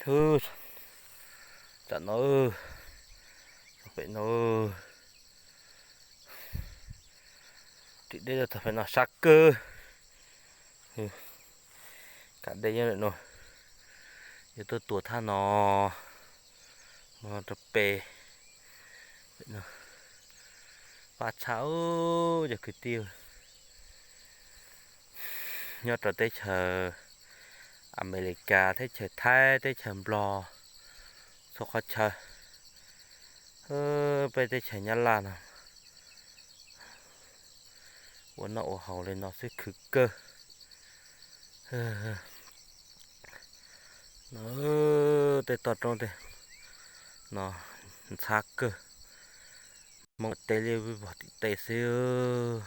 Hwb, tam no, pem no, ris dej txog pem no sab kawg. Kam dej nyob ntawm no, yuav tuaj tua thaj no, no rau pem. Pab tshaj cov kwv tij nyob rau teb chaws Amelikas, teb chaws Thaib, teb chaws Nplog, txhua qhov chaw, peb teb chaws Nyab Laj no ua noj ua haus li no xwb khwv kawg. No, tej toj roob tej no ntxhab kawg, Hmoob tej liab vog tim tej xwb.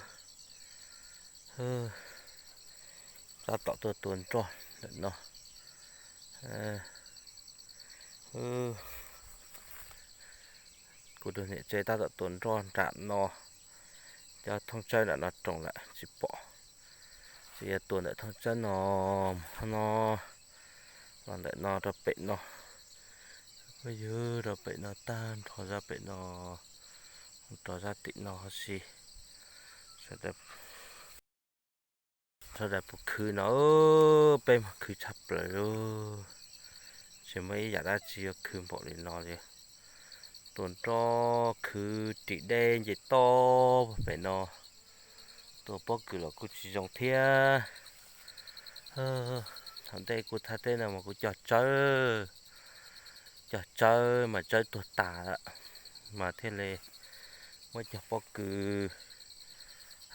Tab tom tuaj tua nroj ntawm no. Kuv tus niam tsev tab tom tua nroj nram no, cov thoob tsawb nram no roos lawm tsis pom. Ces yuav tua ntawm thoob tsawb no, no, los ntawm no rau pem no, phooj ywg, rau pem no tag nrho zaj pem no, rau zaj tim no huv si. Sawv daws puas khwv no, peb mas khwv tshaj plaws li. Tsis muaj ib yam dab tsi yuav khwv npaum li no li. Tua nroj khwv ris dej nce toj pem no, tua pob kws los kuj tsis zoo thiab. Thaum ntej kuv thaj teb no mas kuv cog tsawb, cog tsawb mas tsawb tuag tas lawm, mas thiaj li muab cog pob kws,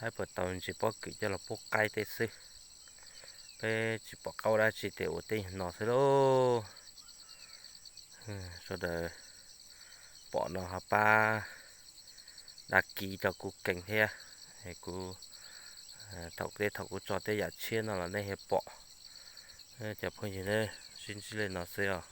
hab puas tau ntsis pob kws coj los pub qaib tej xwb. Peb tsis pom qab ua dab tsi ces ua tej no xwb lauj. Sawv daws pom no ho pab đăng ký rau kuv kênh thiab, kuv thaum tej thaum kuv tso tej yam tshiab no los nej thiaj pom. Cov phooj ywg, sib ntsib li no xwb os.